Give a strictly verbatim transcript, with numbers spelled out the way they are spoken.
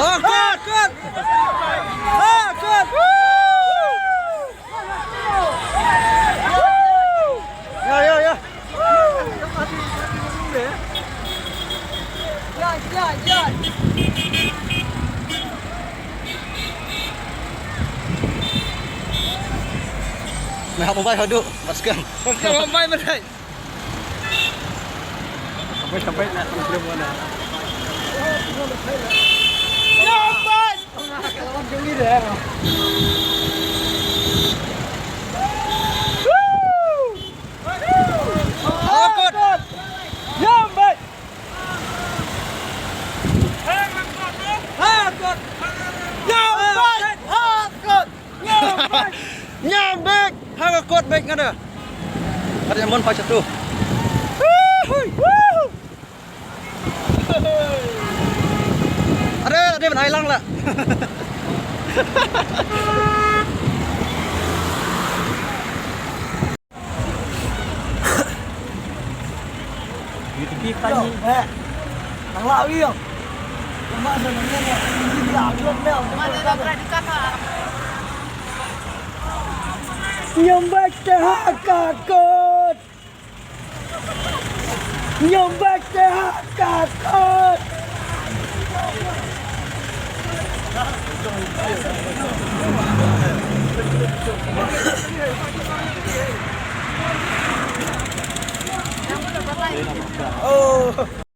Ha kot! Ha kot! Ya, ya, ya. Mày học mobile hơi được, bắt scam. Không, không, không, mày, mày. Sampai, sampai nak belum mana. Nyambat! Woo! Akut! Nyambat! Akut! Nyambat! Akut! Nyam bek! Nyam bek! Ha ka kot bek nga da. Ada yang mon pa satu. Wuhui! Wuhu! Ada, ada ban ai lang lah. Nyam bek te ha ka kot. Nyam bek te ha ka kot. Oh.